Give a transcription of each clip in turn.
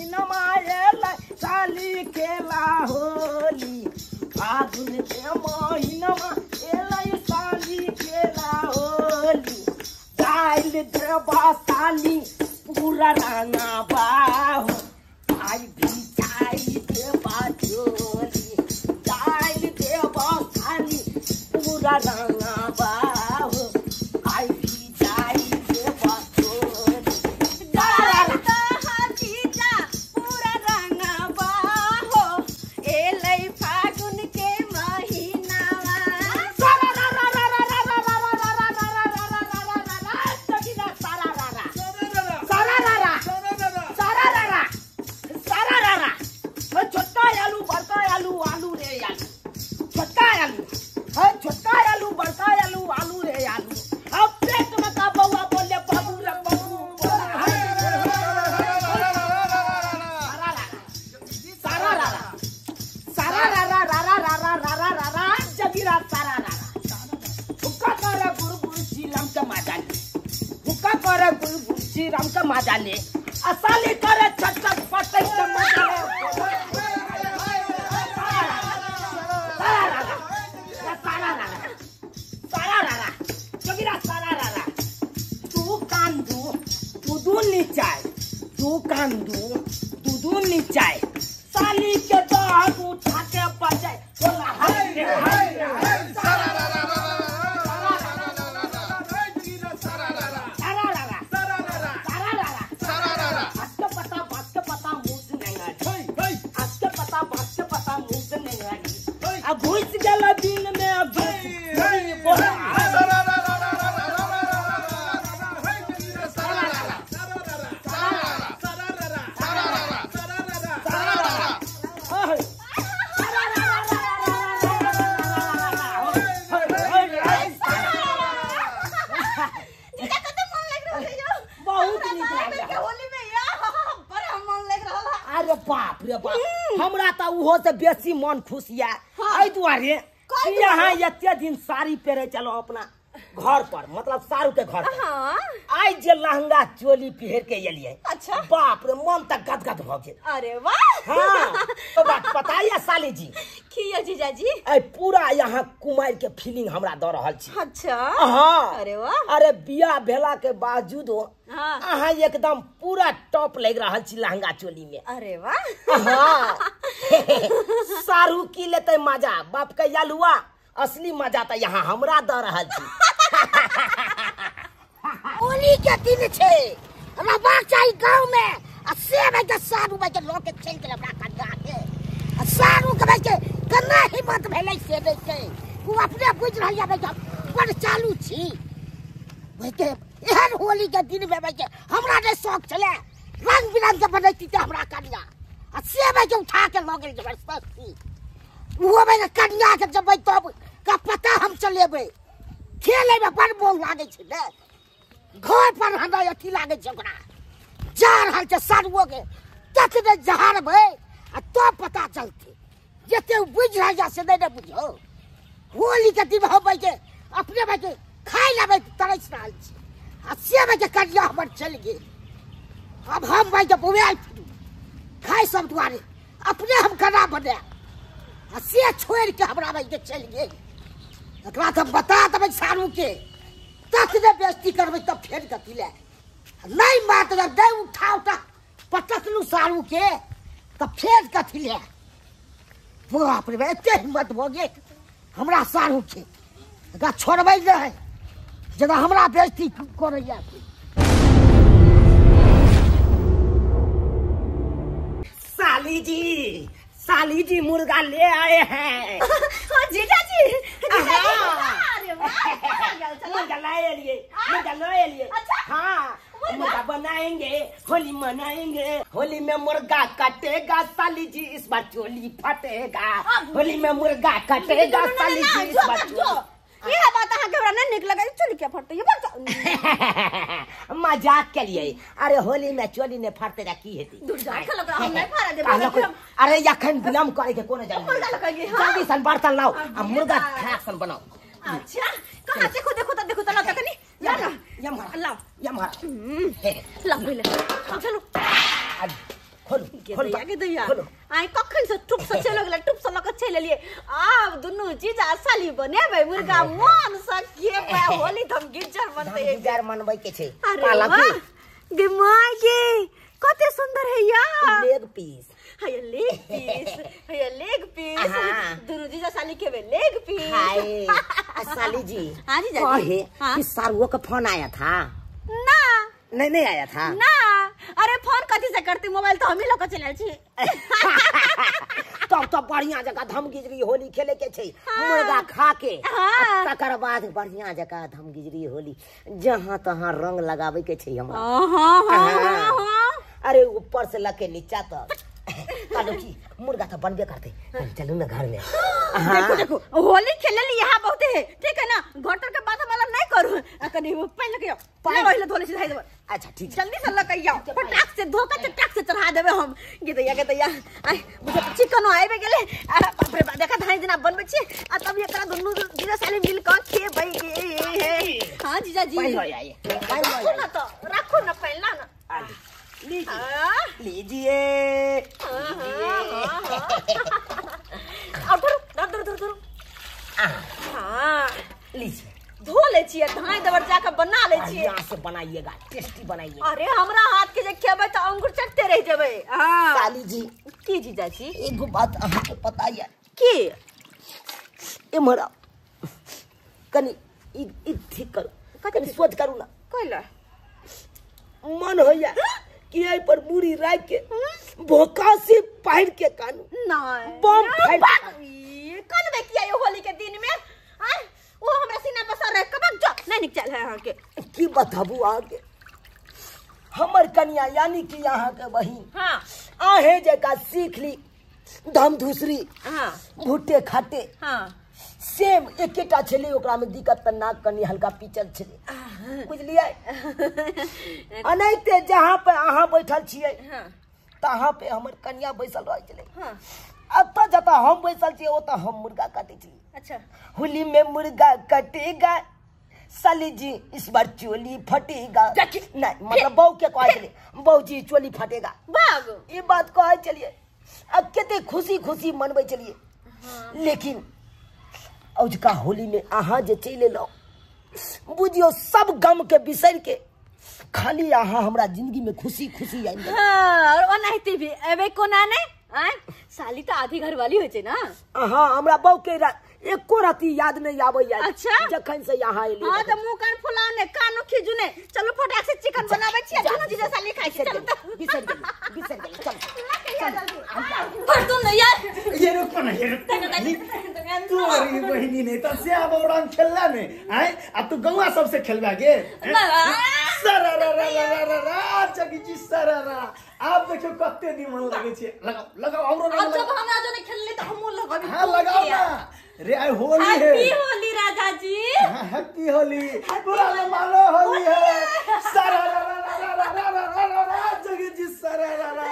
महीनमा एलै साली खेला होली फागुन के महीनमा एलै साली खेला होली डाल देबा साली पूरा रंगा बाहो आई भी चाई देबा चोली डाल देबा साली पूरा रंगा बाहो आई भी चाई देबा चोली जीजा पूरा रंगा बाहो एलै फागुन के महीनावा सारा रा रा रा रा रा रा रा रा रा रा रा रा रा रा रा रा रा जगीरा सारा रा रा सारा रा रा सारा रा रा सारा रा रा छोटका आलू बड़का आलू आलू रे आलू छोटका आलू छोटका आलू बड़का आलू आलू रे आलू अब पेट में का बउआ बोले बाबू रे बाबू सारा रा रा सारा रा रा सारा रा रा रा रा रा रा रा रा जगीरा सारा रा रा हुक्का करे गुरु गुरु श्री राम के मजा ले हुक्का करे गुरु गुरु श्री राम के मजा ले असाली करे छट छट पटक के मजा ले सारा रा रा सारा रा रा सारा रा रा जगीरा सारा रा रा तू कांदू दूधू नीचाय तू कांदू दूधू नीचाय साली के दाग उठा के बजाय बोला हाय रे हाय रे हाय सारा रा रा सारा रा रा सारा रा रा बात पता बात पता मुंह से नहीं आई आज के पता बात के पता मुंह से नहीं आई अब घुस गेल दिन में अब घुस बोला हाय जीजा कते मन लग रहल है यो बहुत नीक हमरा लागि के रहल। होली में या बड़ा मन लग रहल है। अरे बाप रे बाप हमरा तऽ उहो से बेसी मन खुश या एहि दुआरे कई कि यहाँ एते दिन साड़ी पहिरे चलो अपना घर पर मतलब सारू के घर पर हाँ आइ जे लहंगा चोली पहिर के एलियै अच्छा। बाप रे मन तऽ गदगद भऽ गेल अरे वाह हाँ तो बात पता या साली जी किया जीजा जी आइ पूरा यहाँ कुमारि के फीलिंग हमरा दऽ रहल छी अच्छा हाँ अरे वाह अरे बियाह भेला के बावजूदो हाँ। अहाँ एकदम पूरा टॉप लागि रहल छी लहंगा चोली में अरे वाह हाँ सारू की लेते मजा बाप के यलुआ असली मजा तऽ यहाँ हमरा दऽ रहल छी होली के दिन छै रहबाक चाही गाँव में आ से भाई के सारू भाई के लऽ के चलि गेल हमरा कनिया के आ सारू के भाई के केना हिम्मत भेलै से नहि छै ओ अपने बुझि रहल यऽ भाई के हम बड़ चालू छी भाई के एहन होली के दिन में भाई के हमरा नहि शौक छलै रंग बिरंग के बनैती तऽ हमरा कनिया आ से भाई के उठा के लऽ गेल जबरदस्ती ओहो भाई के कनिया के जबै तब का पता हम चलेबै खेलैमे बड़ मोन लागै छै ने घर पर हमरा अथी लागै छै ओकरा जा रहल छै सारुओ के ततने जहारबै आ तब पता चलतै जते उ बुझि रहल यऽ से नहि ने बुझौ होली के दिन हम के अपने भाई के खाय लेबै तरसि रहल छी आ से भाई के कनिया हमर चलि गेल अब हम भाई के बौआयल फिरू खाय सब दुआरे अपने हम केना बनायब आ से छोड़ि के हमरा भाई के चलि गेल एकरा तऽ बता देबै सारू के तखने बेइज्जती करबै तब फेर कथी लए नहि मात नहि उठा उठा पटकलू सारू के तऽ फेर कथी लए बाप रे एते हिम्मत भऽ गेल हमरा सारू के एकरा छोड़बै नहि जेना हमरा बेइज्जती करैया। साली जी मुर्गा ले आए हैं। हाँ जीजा जी, जीजा जी, हाँ। अरे वाह, क्या गल चला। मुर्गा लाए लिए, मुर्गा लाए लिए। अच्छा। हाँ, मुर्गा बनाएंगे, होली मनाएंगे, होली में मुर्गा कटेगा साली जी इस बार चोली फटेगा, होली में मुर्गा कटेगा साली जी इस बार चोली। ये बात अहाँ के हमरा नहीं निक लगे, चोली क्या फटते ये बात। मजाक के लिए, अरे होली में चोली ने फटते रा की हेती। दूर जा खलक हम नहीं फाड़ा देब। अरे यखन विलम्ब करे के कोनो जरूरत मुर्गा लगे, हां जल्दी सन बर्तन लाओ आ मुर्गा खाक सन बनाओ। अच्छा कहां देखो देखो त देखो त लाओ तकनी यार यमहर लाओ यमहर लाओ पहिले चलो। खोलू खोलू के दैया आइ कखन से टुप से चल गेलै टुप से लक चलि एलियै। आब दुनू जीजा साली बनेबै मुर्गा मन से खेबै होली धम गिज्जर बनतै गिज्जर मनबै के छै। पाला गे my गे कते सुंदर है यार लेग पीस है लेग पीस है लेग पीस दुनू जीजा साली खेबै लेग पीस। हाय साली जी हां जीजा कहे कि सारुओ का फोन आया था ना? नहीं नहीं आया था ना। अरे फोन कथी से करती मोबाइल तो हम ही लोग चलाल छी। तब तो बढ़िया जगह धमगिजरी होली खेले के छै मुर्गा खा के तकर बाद बढ़िया जगह धमगिजरी होली जहां तहां रंग लगावे के छै हमरा। हां हां अरे ऊपर से लके नीचा तक कहलो की मुर्गा तो बनबे करते चलू ना घर में। देखो देखो होली खेले ली यहाँ बहुत है ठीक है ना घर तर के बात हम नहीं करू कनी पानि लके पानि पहिले धोले छी धाइ देबै। अच्छा ठीक जल्दी से लके आओ फटाक से धो के चटाक से चढ़ा देबै हम। गे दैया आइ बुझे चिकन आइबे गेले। अरे बाप रे देखा धाइ दिना बनबै छी आ तब एकरा दुनू जीजा साली मिल के खेबै गे। हां जीजा जी पानि लऽ आइए राखू ना तो राखू ना पानि ला ना लीजिए लीजिए। अब धरो धरो धरो हाँ लीजिए धो ले छियै धाई दबर जाके बना ले छियै। बढ़िया से बनाइएगा टेस्टी बनाइएगा। अरे हमरा हाथ के जे खेबै त अंगूर चटते रह जेबै। हां साली जी की जीजा जी एगो बात अहाँ के पता है की एमहर कनी ई ठीक करू कनी सोच करू ना कैला मन होइया कि एहि पर मूड़ी राखि के भोकासी पहिर के कानू नहीं बम फाड़ कनबे किया यो होली के दिन में आय ओ हमरा सीना पर सर कबक जो नहीं निकल है अहाँ के की बताबू अहाँ के हमर कनिया यानी कि अहाँ के बहिन हां आहे जका सीख ली धम धूसरी हां भुट्टे खाटे हां सेम एकेटा छलै ओकरा में दिक्कत त नाक कनी हल्का पीचल छलै बुझलियै। अनैते जहाँ पे अहाँ बैठल छियै तहाँ पे हमर कनिया बैसल रहै छलै। अतऽ जतऽ हम बैसल छियै ओतऽ हम मुर्गा काटै छलियै। अच्छा होली में मुर्गा कटेगा साली जी इस बार चोली फटेगा नहीं मतलब बहू के कहै छलियै बहू जी चोली फटेगा बाग ई बात कहै छलियै। अब कते खुशी खुशी मनबै छलियै लेकिन औजका होली में अहाँ जे चलि एलहुँ बुझियौ सब गम के बिसरि के खाली अहाँ हमरा जिंदगी में खुशी खुशी आबि गेल। हाँ और ओनाहिते भी एबै कोना नहि आँय साली तऽ आधी घरवाली होइ छै ना। अहाँ हमरा बहू के एको राति याद नहीं आबैया। अच्छा जखन से यहाँ एलियै। हाँ तऽ मुँह कान फुलाउ ने कानो खीजू ने चलू फटाक से चिकन बनाबै छी दुनू जीजा साली खाइ छी। चलू तऽ बिसरि गेली बिसरि गेली चल चल भर दू ने यार ये रुको ना ये रुको तू अरे बहिनी ने तब से अब रंग खेलला ने आय आ तू गौआ सबसे खेलबा गे सरा रा रा रा रा रा जगी जी सरा रा आप देखियो कते निमन लगे छै लगाओ लगाओ औरो अब जब हमरा जो ने खेलले त हमहु लगाबी। हां लगाओ ना रे आई होली है हैप्पी होली राजा जी। हां हैप्पी होली पूरा मानो होली है सरा रा रा रा रा रा रा रा रा जगी जी सरा रा रा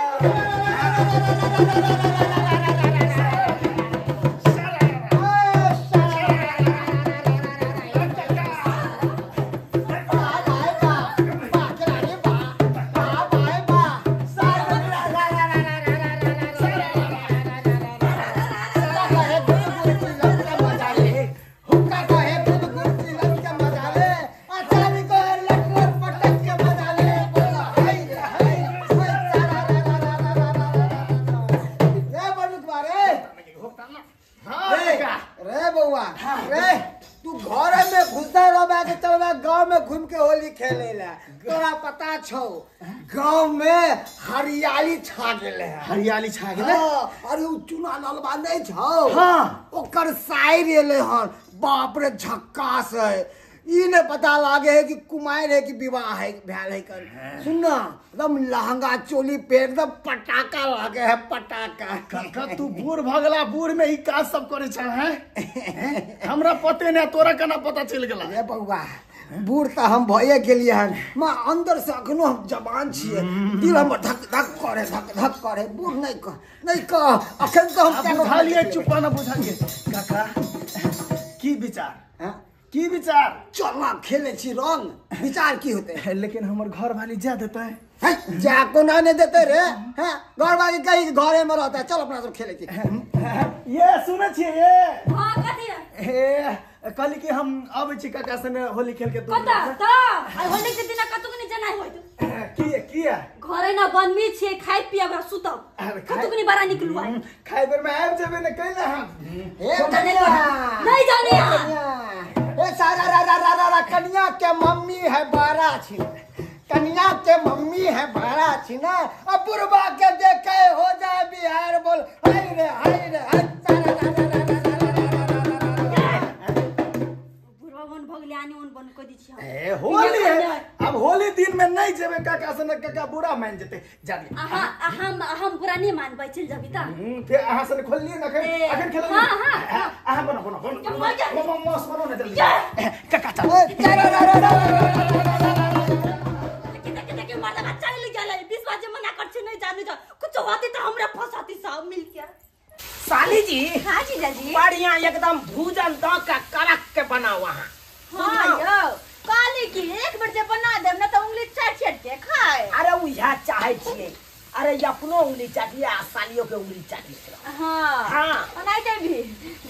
गांव में हरियाली छा गेले है हरियाली छा गेले। अरे उ चुना नलबा नहीं छौ। हां ओकर साइर एले हन बाप रे झक्कास है ई ने पता लागे है कि कुमार है कि विवाह है भेल है कर सुन ना एकदम लहंगा चोली पे एकदम पटाखा लागे है पटाखा। काका तू बूढ़ भ गेला बूढ़ में ई काज सब करे छ हैं हमरा पते ने तोरा केना पता चल गेला। रे बौआ बूढ़ तो हम भये गेलिए हन मां अंदर से अखनो हम जवान छिए दिल हमर धक धक करे धक धक करे बूढ़ नहीं कह नहीं कह अखन तो हम बुझलिए चुप ना बुझलिए। काका की विचार हां की विचार चल ना खेले छी रंग विचार की होते लेकिन हमर घर वाली जा देते है जाको ना नहीं देते रे। हैं घर वाले कहीं घरे में रहता है। चल अपना सब खेले छी। ये सुनै छियै ये। हां कथी ए कहली कि हम आबै छी काका संगे होली खेल के। कता त आइ होली के दिन कतौ नहीं जनाइ होइत। किया किया घरे ना बनमी छे खाइ पियब आ सुतब। कतौ नहीं बारा निकलु आइ। खाइ बेर में आबि जेबै ने कैला हम। ए कनिया नहीं जाने। ए सारा रा रा रा रा कनिया के मम्मी है बारा छी। कन्या के मम्मी है भाड़ा छी ना। अब बुढ़वा के देखे हो जाए बिहार बोल हाय रे हाय रे हाय। सारा रा रा रा रा रा बुढ़वा बन भगले आनी उन बन को दी छी। ए होली है अब होली दिन में नहीं जेबे काका से न काका बुरा मान जेते। जानी हम बुरा नहीं मानबै चल जबी त। फिर अहाँ से खोललिए न अखन खेललिए। हां हां अहाँ बनो बनो बनो मौस बनो न जल्दी काका चल। ए रा रा रा रा कुछ होती तो हमरा फसाती सब मिल के। साली जी। हां जीजाजी बढ़िया एकदम भूजन द का कड़क के बनाओ वहां। हां यो काली की एक बेर जे बना देब ना त उंगली चाट चाट के खाए। अरे उहा चाहे छियै। अरे अपनो उंगली चाटिए आ सालियों के उंगली चाटिए। हां हां ओनाइते भी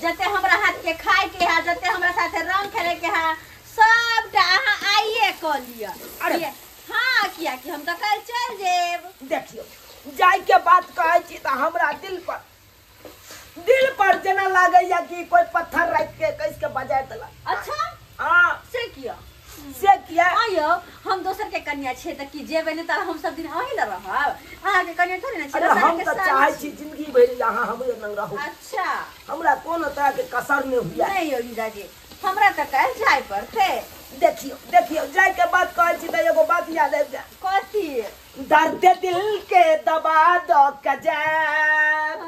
जते हमरा हाथ के खाए के है जते हमरा साथे रंग खेले के है सबटा अहाँ आइए क लिअ। अरे हां किया कि हम त कल चल जेब। देखियो जाय के बात कहै छी त हमरा दिल पर जेना लागैया कि कोई पत्थर राख के कस के बजा देला। अच्छा हां से किया से किया? आयो हम दोसर के कन्या छे त की जेबै ने त हम सब दिन अही ल रहब। अहाँ के कन्या थोड़ी ने छे। अरे हम त चाहै छी जिंदगी भरि यहाँ हमरे नंग रहू। अच्छा हमरा कोनो तरह के कसर नहीं हुआ। नहीं यो जीजाजी हमरा त काल्हि जाय पड़तै। देखियो देखियो जाय के बात कहै छी त एगो बात याद आबि जाय। कथी? दर्द दिल के दबा दो कजाब।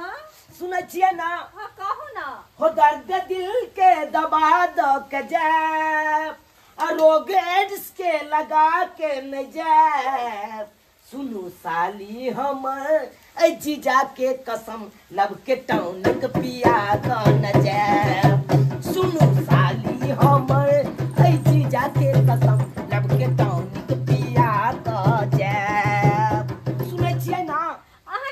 सुनै छियै ना? हां कहू ना। हो दर्द दिल के दबा दो कजाब और रोग एड्स के लगा के न जाए। सुनू साली हमर ऐ जीजा के कसम लब के टॉनिक पिया क न जाए। सुनू साली हमर ऐ जीजा के कसम लब के टॉनिक पिया क जाए। सुनै छियै ना?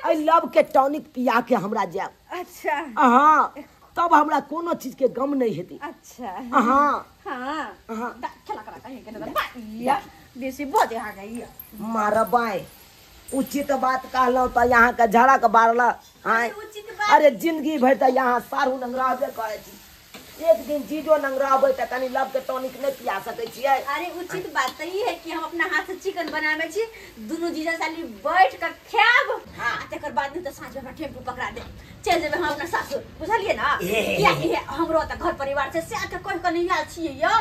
ऐ लब के टॉनिक पिया के हमरा जाए। अच्छा हाँ तब हमरा कोनो चीज के गम नहीं हेतै। अच्छा हाँ हाँ हाँ खेला करा कहीं के न या बेसी बजे आ गई मारबाय। उचित बात कहलौं त यहाँ के झड़क बारला। हाँ अरे जिंदगी भर त यहाँ सारू नंगराबे करै छी। एक दिन जीजो नंगराबे त कनी लब के टॉनिक नहीं पिया सकै छियै। अरे उचित बात त ई है कि हम अपना हाथ से चिकन बनाबै छी दुनू जीजा साली बैठ के खायब। हां तकर बाद त साँझ में टेम्पू पकड़ा दे चल जेबै हम अपना सासुर। बुझलियै ना? किया कि हमरो त घर परिवार छै से के कहि के नहीं आयल छियै यौ।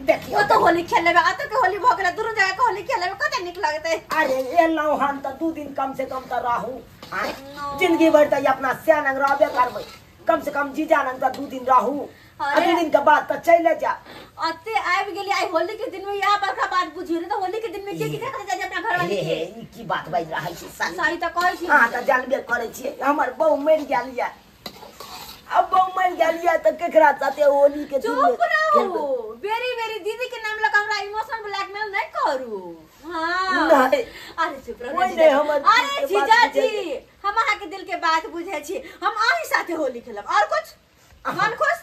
देखियो ओ तो होली खेल लेबै अत के होली भ गेलै दुनू जगह के होली खेल लेबै कते नीक लगतै। अरे एलौं हन त 2 दिन कम से कम त रहू। जिंदगी भर त अपना स्या नंग रहबे करबै। कम से कम जीजा नंग त 2 दिन रहू। अरे 2 दिन के बाद त चले जा। अते आबि गेली आई होली के दिन में यह बड़का बात बुझियो ने त होली के दिन में के की देखत जाय अपना घर वाली के। ई की बात बाजि रहल छी साली? सही त कहै छी। हां त जानबे करै छी हमर बहू मरि गेल या। अब बहू मरि गेल या त केकरा साथे होली के दिन? चुप रहू। वेरी वेरी दीदी के नाम लगा हमरा इमोशन ब्लैकमेल नहीं करू। हां नहीं। अरे चुप रहू। अरे जीजाजी हम अहाँ के दिल के बात बुझै छी। हम अही साथे होली खेलब और कुछ? मन खुश?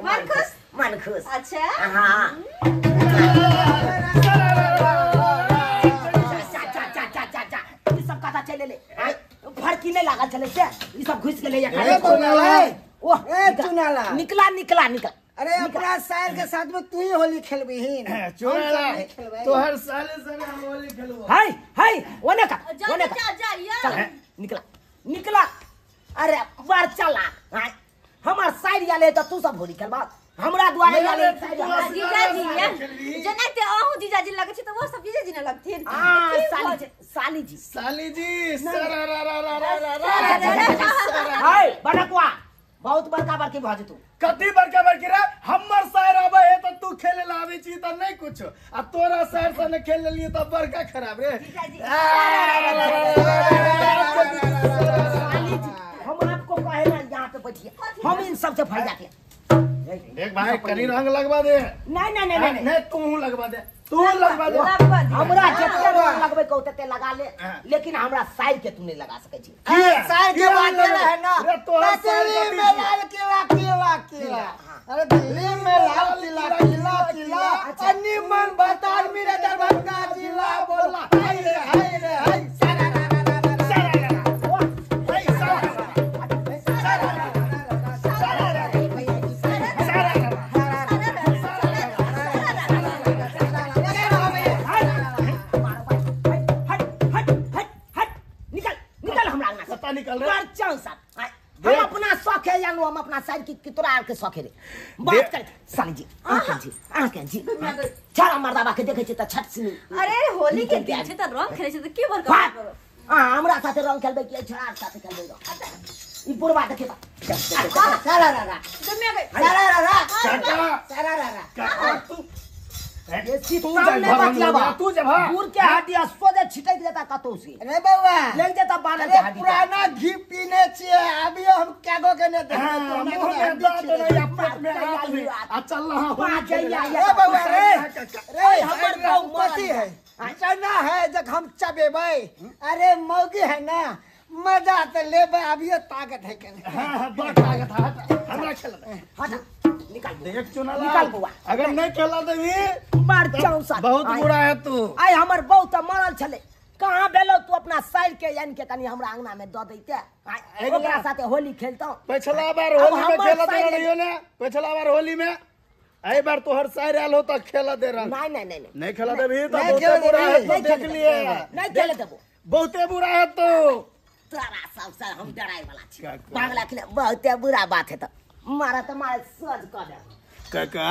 मन खुश? मन खुश। अच्छा हां चा चा चा चा चा ई सब कथा चले ले फड़की नहीं लागल छलै से ई सब घुस गेलै या ए ओह ए चुनाला निकला निकला निकला। अरे अपना साल के साथ में तू ही होली खेलबीहिन। चुनाला तोहर साले संग हम होली खेलबो। हाय हाय ओने का ओने का जा जा या चल निकला निकला। अरे बार चला हाय हमार साइड आले त तू सब होली खेलबा हमरा दुआरे आले। जीजाजी जनाते अहू जीजाजी लगै छै त वो सब जीजाजी न लगथिन। हां साली जी साली जी साली जी सरा रा रा रा रा रा। हाय बड़कवा बहुत बड़का बड़की भऽ जेतू। कथी बड़का बड़की रे? हमर साइर आबै है त तू खेले ला आबै छी त नहीं कुछ आ तोरा साइर से खेल लेलिए त बड़का खराब रे। जीजाजी साली जी हम आपको कहे ना यहाँ पे बैठिए हम इन सब से फंस जाते हैं। देख भाई कनी रंग लगवा दे। नहीं नहीं नहीं नहीं नहीं तू लगवा दे। तू लगवा दे हमरा जते रंग लगबै कहू तते लगा ले लेकिन हमरा साइड के तू नहीं लगा सकै छी। साइड के बात है ना दिल्ली में लाल किला किला किला अरे दिल्ली में लाल किला किला किला निमन बताल मेरे दरभंगा जिला बोला हाय रे हाय रे हाय सारा रा रा रा रा रा हाय सारा सारा सारा सारा निकल हम अपना शौक है जानू हम अपना साइड की तोरा आर के शौक है रे बात कर साली जी आके जी आके जी छड़ा मर्दाबा के देखै छी त छट सिनी। अरे होली के दिन छै त रंग खेलै छै त की बड़का हां हमरा साथे रंग खेलबै कि छड़ा आर साथे खेलबै ई बुढ़वा देखे त सारा रा रा सारा रा रा सारा रा रा तू तू जब दूर के हड्डी सोझे छिटक जेता कतौ से। अरे बउआ ले जेता बानर के हड्डी। पुराना घी पीने छिए अभी हम क्या गो के ने मुंह में दांत नहीं पेट में हाथ में आ चल रहा हो रे बउआ रे रे हमर पति है चना है जब हम चबेबै। अरे मौगी है ना मजा त लेबै अभी ताकत है के। हां बड़ ताकत है हमरा खेल हट निकाल देख चुना निकाल बउआ अगर नहीं खेला देबी मार चौसा बहुत बुरा है तू। आइ हमर बहू त मरल छले कहाँ भेलो तू अपना साइल के यान के कनी हमरा अंगना में the दैते ओकरा साथे होली खेलतौ। पिछला बार होली में खेला दे रहियो ने पिछला बार होली में एई बार तोहर साइल आयल हो त खेला दे रहा। नहीं नहीं नहीं नहीं खेला देबी त बहुत बुरा है तो देख लिए नहीं खेले देबो बहुते बुरा है तू तोरा सब से हम डराय वाला छी बांग्ला खेले बहुते बुरा बात है त मारा त मारे सज क दे काका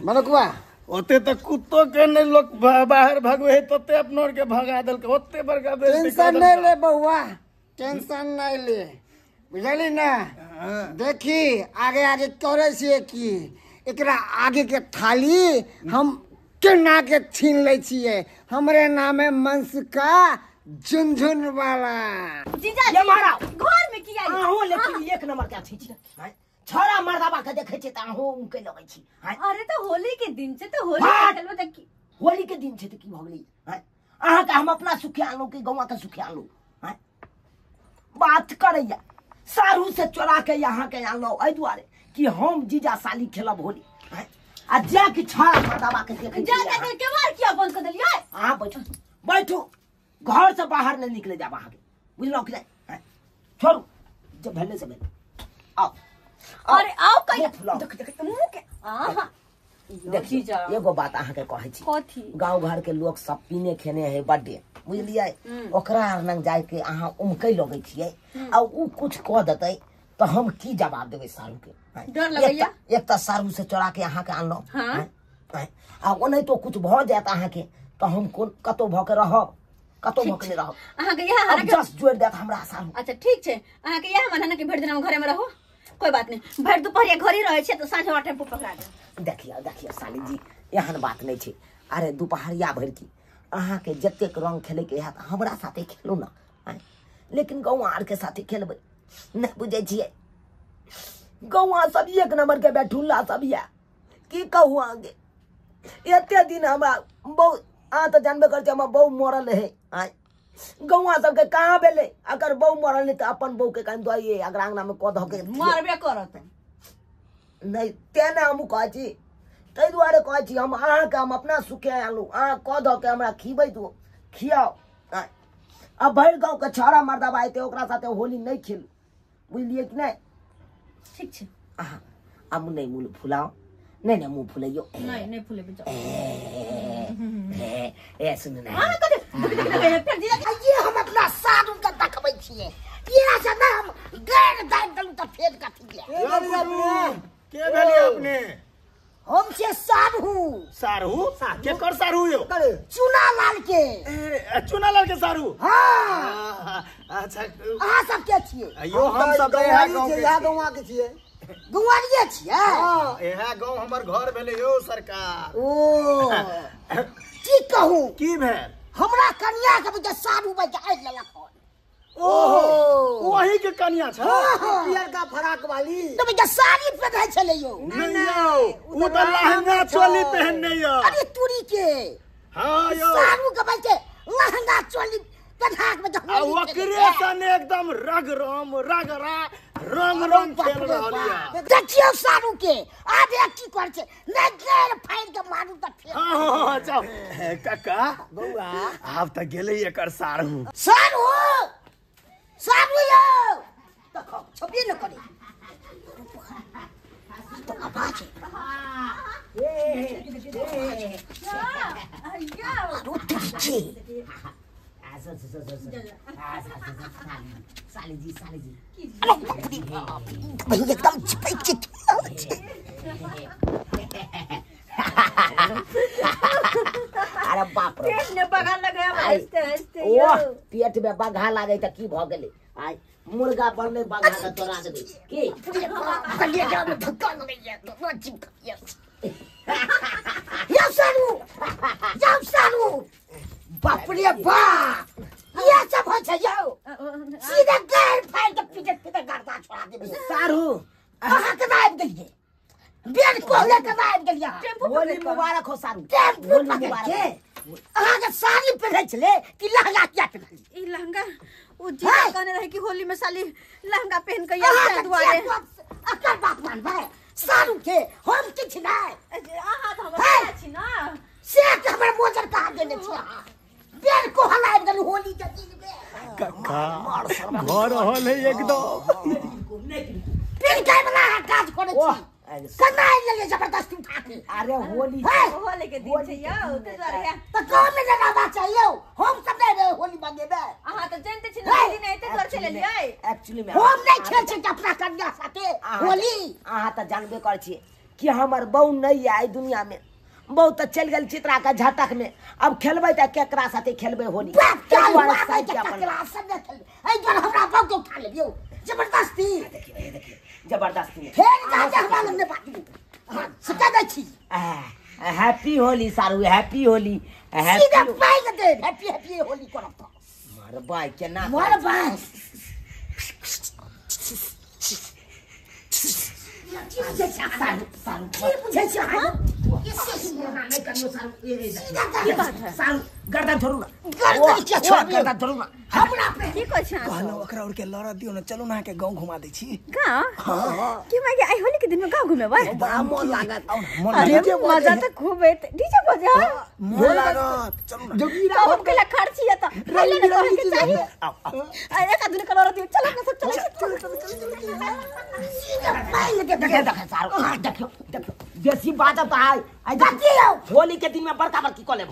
मलकुआ ओते त कुत्तो के नहीं लोग बाहर भगवे है तते अपनो के भगा देलके ओते बड़का टेंशन नहीं ले बउआ टेंशन नहीं ले बुझली ना। देखी आगे आगे करे छिए की एकरा आगे के थाली हम केना के छीन लै छिए। हमरे नाम है मंसका झुनझुन वाला। जीजा ये मारा घर में किया अहो लेकिन एक नंबर के छी छड़ा मर्दाबा के देखै छी त अहो उनके लगै छी। अरे त होली के दिन छै त होली खेलबो त की होली के दिन छै त की भ गेलै अहाँ के हम अपना सुखे आनलौ कि गौवा के सुखे आनलौ बात करैया सारू से चोरा के यहाँ के आनलौ एहि दुआरे कि हम जीजा साली खेलब होली आ जा कि छड़ा मर्दाबा के देखै जा जा के केवार किया बंद कर देलियै। अहाँ बैठू बैठू घर से बाहर नहीं निकले जाब अहाँ के बुझलौ कि नहीं छोड़ू जब भेले से भेले आओ अरे आओ कहीं देख देख मुंह के आहा देखियो एगो बात अहाँ के कहै छी कथी गांव घर के लोग सब पीने खेने है बड्डे बुझलियै ओकरा आर लग जाय के अहाँ उमकै लगै छियै आ उ कुछ कह देतै त हम की जवाब देबै सारू के डर लगैया। एक त सारू से चोरा के अहाँ के आनलौ आ ओनाहितो तो कुछ भ जायत अहाँ के त हम कोन कतौ भ के रहब कतौ भ के नहीं रहब अहाँ के यहाँ अब जस जोड़ देत हमरा सारू। अच्छा ठीक छै अहाँ के यहाँ मना के भरि दिन घरे में रहो कोई बात नहीं भरि दुपहरिया घरे रहै छै त साँझ वाला टेम्पू पकड़ा दे। देखियो देखियो साली जी एहन बात नहीं छै। अरे दुपहरिया भरि की अहाँ के जतेक रंग खेले के हैत हमरा साथे खेलू ना लेकिन गौआ आर के साथे खेलबै नहीं बुझै छियै गौआ सब एक नंबर के बैठुल्ला सब या की कहू अहाँके एते दिन हमरा बहुत अहाँ तऽ जानबे करै छी हमर बहू मरल है आँय गौआ सबके कहाँ भेलै अगर बहू मरल नहीं तऽ अपन बहू के कनि दइए अगर अंगना में कऽ धऽ के मारबे करत नहीं तें ने हमहूँ कहै छी ताहि दुआरे कहै छी हम अहाँके हम अपना सुखे आनलहुँ अहाँ कऽ धऽ के हमरा खिबै दू खियाउ आ भरि गाँवके छौड़ा मर्दाबा अयतै ओकरा साथे होली नहीं खेलू बुझलियै कि नहीं। ठीक छै अहाँ आब नहीं मुँह फुलाउ नहीं नहीं मुँह फुलैयो नहीं नहीं फुलेबै जाओ ए सुनू ना अहाँ कथी ये हम अपना साधु के देखबै छिए ये से ना हम गैर दाबि देलहुँ त फेर कथी के भेलियै अपने हम से साधु। सारू केकर सारू यो चुना लाल के। चुना लाल के सारू हां अच्छा अहाँ सब के छिए यो हम सब इएह गौवा के छिए गौवारिये छिए। हां इएह गांव हमर घर भेलै यो सरकार। ओ की कहू की भेल हमरा कन्या के जे साधु बज आइ लेलक। ओहो वही अहीं के कनिया छ पियर का फराक वाली तो भैया साड़ी पहिरै छलै यौ। नहीं यौ, उ त लहंगा चोली पहनने यौ। अरे तुरी के। हां यौ, सारू के भाई के लहंगा चोली पहिरा के आ ओकरे सने एकदम रग राम रगरा रंग रंग खेल रहल या। देखियौ सारू के आब एक की कर छै नै गेल फाड़ के मारू त फेर। हां हां जाओ काका बौआ, आब त गेलै एकर सारू। सारू सारू यौ देखो छपिए न करे तो आवाज है। साली जी साली जी एकदम चिपक के। अरे बाप रे, पेट में बघा लगे हंसते हंसते। ओह पेट में बघा लागे त की भ गेलै? आय मुर्गा बनले बघा के तोरा देबै की? कलिया में धक्का लगैया तो चिपक या सारू, जाओ सारू। बाप रे बाप, ये सब हो छै यौ। सीधा गैर फाड़ के पीछे पीछे गर्दा छोड़ा देबै। सारू अहाँ के आबि गेलियै, बेर कोहले के आबि गेलियै। होली मुबारक हो सारू। टेम्पू पकड़ के अहाँ के साड़ी पहिरै छलै कि लहंगा किया पहिरलियै? ई लहंगा उ जी कहने रहे कि होली में साली लहंगा पहन के आयल दुआरे। अकर बात मानबै सारू के? हम किछ नै। अहाँ त हमर छी ना, से के हमर मोजर कहाँ देने छी अहाँ? बेर कोहल आबि गेल होली के दिन में। काका घर होल है एकदम। फिर काय वाला अहाँ काज करै छी? कना आबि गेलियै जबरदस्ती उठा के? अरे होली होली के दिन छै यौ, ते दुआरे है त गाँव में रहबाक चाही यौ। हम सब नै रहे होली मनेबै। अहाँ त जानते छी ना होली नै ते दुआरे चलि एलियै। एक्चुअली में हम नै खेल छी अपना कन्या साथे होली। अहाँ त जानबे करै छी कि हमर बहू नै आइ दुनिया में, बहू त चलि गेल चित्रा के झटक में। अब खेलबै त केकरा साथे खेलबै होली? हमरा बहू के उठा लेबियौ जबरदस्ती। देखिए देखिए जबरदस्ती फेर जा के हमरा लग बात हां सका दै छी। हैप्पी होली सारू, हैप्पी होली। सीधा पाइ के दे हैप्पी हैप्पी होली करब त मार बाई केना मार बाई। गर्दन छोड़ू ना, गर्दन छोड़ू ना। की कहै छी अहाँ? कहलहुँ ओकरा और के लड़ दियौ ना, चलू ना अहाँके गाँव घुमा दै छी। गाँव? की माय आइ होली के दिन में गाँव घुमेबै? बड़ा मन लागत। अरे मजा त खूब एतै। डीजे बजा मन लागत, चलू ना। जोगीरा हम केला खर्ची त पहिले ने कहै के चाही। आउ आउ अरे एक आदमी के लड़ दियौ, चल अपना सब चल चल चल। देख देख सारू, देखियो देखियो बेसी बात त आइ आइ देखियो होली के दिन में बड़का बड़की कऽ लेब।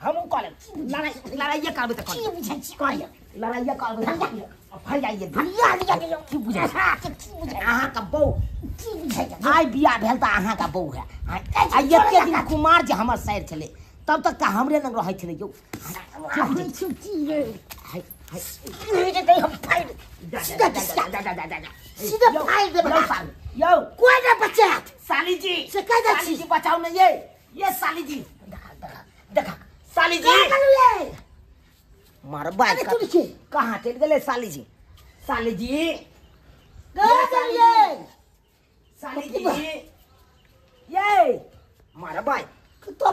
हमहू कऽ लेब, लड़ाई लड़ाइए करबै त कऽ लेब। लड़ाइए करबै फैल जाइए। की बुझै अहाँके बहू आइ बियाह भेल त अहाँके बहू है। आ एते दिन कुमार जे हमर सैर छलै तब तक त हमरे लग रहै छलै यौ। यौ कोई नहीं बचत। साली जी से कह दै साली जी बचाओ ना ये साली जी देखा साली जी मार बाई कहाँ चलि गेलै साली जी? साली जी साली जी ये मार बाई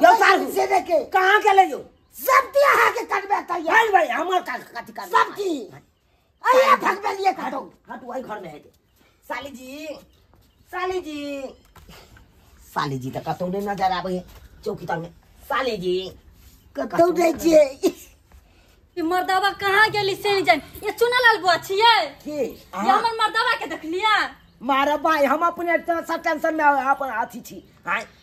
यौ सारू से देखे कहाँ गेलै यौ? सब दी अहाँ के करबे त भाई भाई हमर का कथी करबै सब की अरे भगबे लिए कतौ। हट वही घर में है साली जी। साली जी साली जी त कतौ नै नजर आबै है चौकी तर में। साली जी कतौ नै छियै। ई मर्दावा कहाँ गेली से नहीं जान। ये चुनालाल बुआ छियै की? ये हमर मर्दावा के देखलियै? मारे भाई हम अपने टेंशन में अपन अथी छी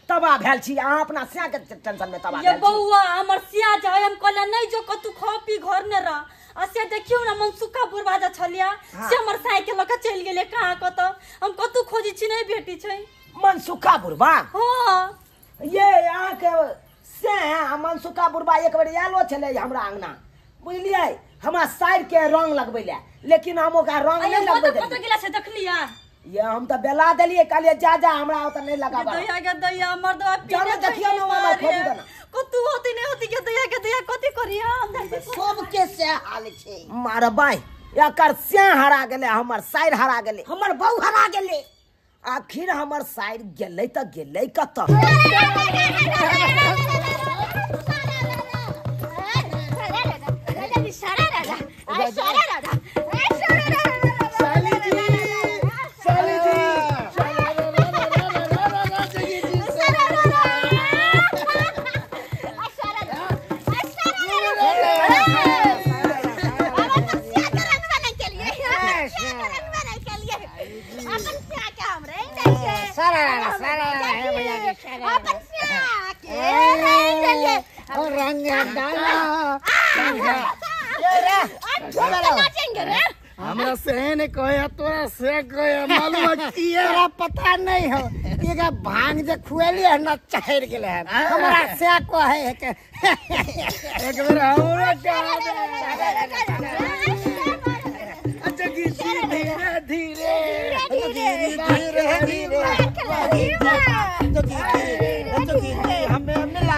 तबाह भेल छी, अहाँ अपना सिया के टेंशन में तबाह ये बौआ हमर सिया जाय हम कहले नहीं जो कतू खा पी घर न रह आ से देखियो ना मनसुखा बुढ़वा जे छलिया से हमर साइकिल लऽ के चलि गेलै कहाँ कतौ, हम कतू खोजी छी नहीं भेटी छै। मनसुखा बुढ़वा? हाँ ये अहाँ के से मनसुखा बुढ़वा एक बेर आयलो छलै हमरा अंगना बुझलियै, हमरा साइड के रंग लगबै ले, लेकिन हम ओकरा रंग नहीं लगबै देलियै। कतौ गेला से देखलिया? ये हम त बेला देलियै, कहलियै जा जा हमरा ओतऽ नहीं लगाबऽ। दया के दया मर्दवा पीने देखियौ न हमर खोजू ना कतू होती नहीं होती के दया के दया कथी करिया हम सबके से हाल छै। मारबाई एकर से हरा गेलै हमर साइर हरा गेलै हमर बहू हरा गेलै। आखिर हमर साइर गेलै त गेलै कतऽ? हमरा से ने कहे तोरा से कहे मालूम किया पता नहीं हो एगा भांग जे खुएली है ना चढ़ गेले है हमरा से कहे है के एक बेर हमरा कह अच्छा किसी धीरे धीरे धीरे धीरे धीरे हमें मिला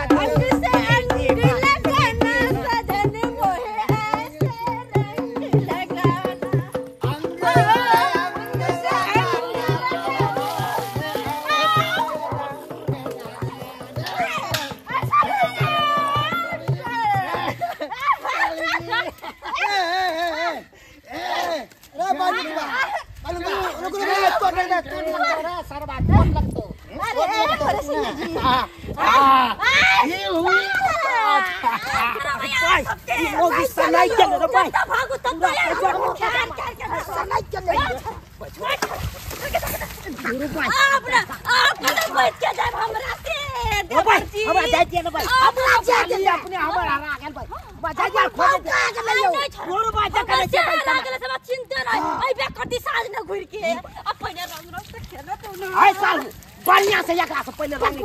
बढ़िया से एकरा से पहिले रंग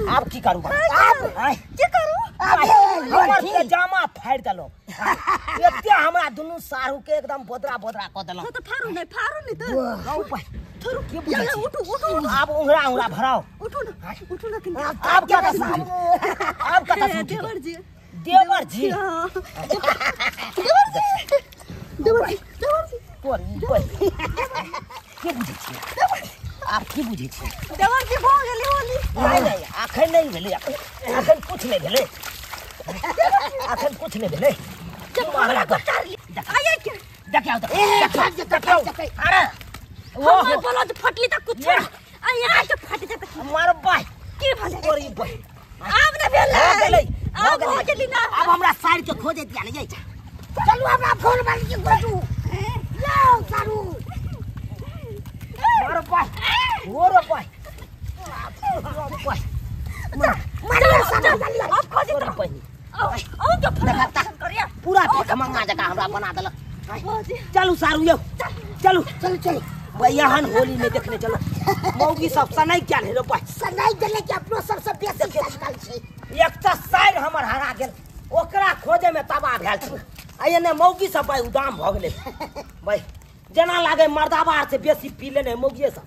आब की करू की करू हमर पैजामा फाड़ि देलौ एते हमरा दुनू सारू के एकदम बोदरा बोदरा क देलौ त फाड़ू नै त थोरू के बुझै छी उठू उठू आब उंगरा उंगरा भराओ उठू न आब क्या कथा आब कथा देवर जी देवर जी देवर जी देवर जी देवर जी तोर के बुझै छी आप की बुझै छी देवर जी भ गेलै होली नहीं नहीं अखन नहीं भेलै अखन कुछ नहीं भेलै अखन कुछ नहीं भेलै आइए के देखियौ देखियौ अरे हमर बोलो फटली त कुछ आ यहाँ के फट जात मार बाय की भले तोरी बाय आब न भेलै आब हो गेली ना अब हमरा साइड के खोजे दिया नहीं चलू हमरा फोन मार के खोजू लाओ सारू मार बाय ओरो बाय बाय मार सारू अब खोजे तोरी बहिनी औ के फट करिया पूरा भीख मंगा जका हमरा बना देलक। चलू सारू यौ चलू चलू चलू भैया हन होली में देखने चलो मौगी सब सनाई क्या रे बाय सनाई गेलै कि अपनो सबसे बेसी सनकल छै। एक त साइर हमर हरा गेल ओकरा खोजे में तबाह भेल छै आ एने मौगी सब भाई उदाम भ गेलै भाई जेना लागे मर्दाबा से बेसी पी लेने मौगिए सब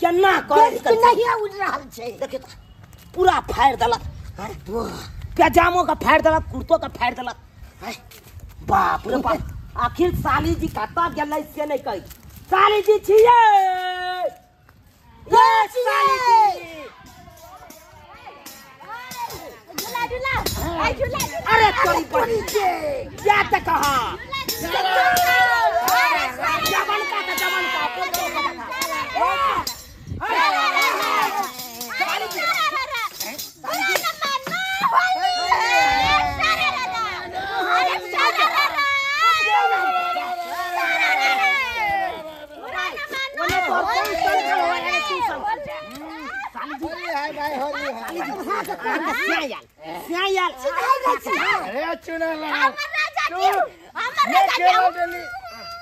केना करे नहीं उड़ रहल छै। देखिए पूरा फाड़ देलक पैजामो का फाड़ देलक कुर्तो का फाड़ देलक। बाप रे बाप आखिर साली जी कतऽ गेलै से नहीं कही। साली जी छियै ये साली जी झूला झूला आई झूला। अरे तोरी बड़ी या त कहा झूला। हाय भाई होली सियाल सियाल अरे चुना ला हमर राजा के हमर राजा के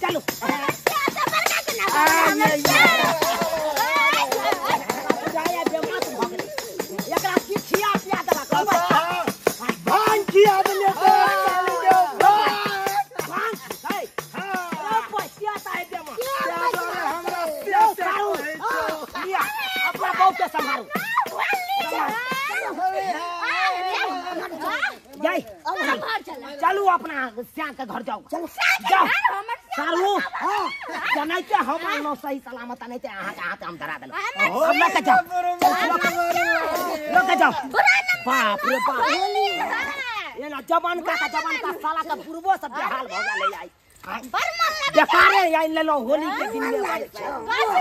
चलो चलू अपना श्याम के घर जाओ जाओ सारू जनैते हम न सही सलामत नहीं ते अहाँ के हाथ हम धरा देलौ अब लके जाओ लके जाओ बाप रे बाप ये ना जवान का साला का पूर्वो सब बेहाल भ गेलै आई बेकारे आई लेलौ होली के दिन में गाछी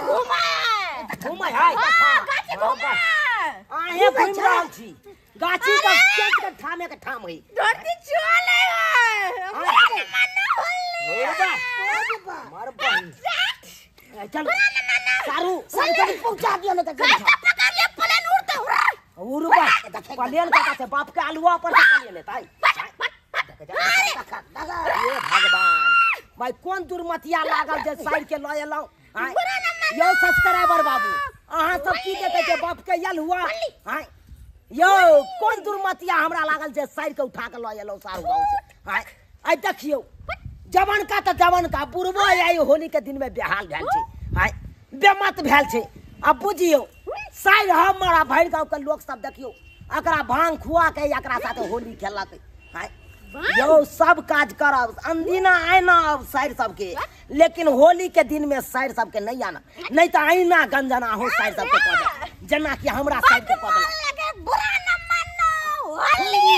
घुमाए घुमाए हाय गाछी घुमाए आहे घुमि रहल छी गाछी का केत के ठामे के ठाम होई धरती चले है मना होली मर बहिन चल सारू सारू पहुंचा दियो न त पकड़ ले प्लेन उड़ते उड़ा उड़बा प्लेन का छै बाप के आलुआ पर से प्लेन एतै हे भगवान भाई कोन दुर्मतिया लागल जे साइड के ल एलौ यौ सब्सक्राइबर बाबू अहाँ सब की देखै छै बाप के यल हुआ हाय यौ कोन दुर्मतिया हमरा लागल जे साइड के उठा के ल एलौ सारू गाँव से हाय आइ देखियौ जवान का त जवान का बुढ़बो आइ होली के दिन में बेहाल भेल छै हाय बेमत भेल छै अब बुझियौ साइड हमरा भरि गाँव के लोक सब देखियौ एकरा भांग खुआ के एकरा साथे होली खेलक हाय यौ सब काज करब अनदिना आना अब साइड सबके लेकिन होली के दिन में साइड सबके नहीं आना नहीं तो आईना गंजना हो साइड सबके कह दे जेना कि हमरा साइड के कह देलक बुरा न मानो होली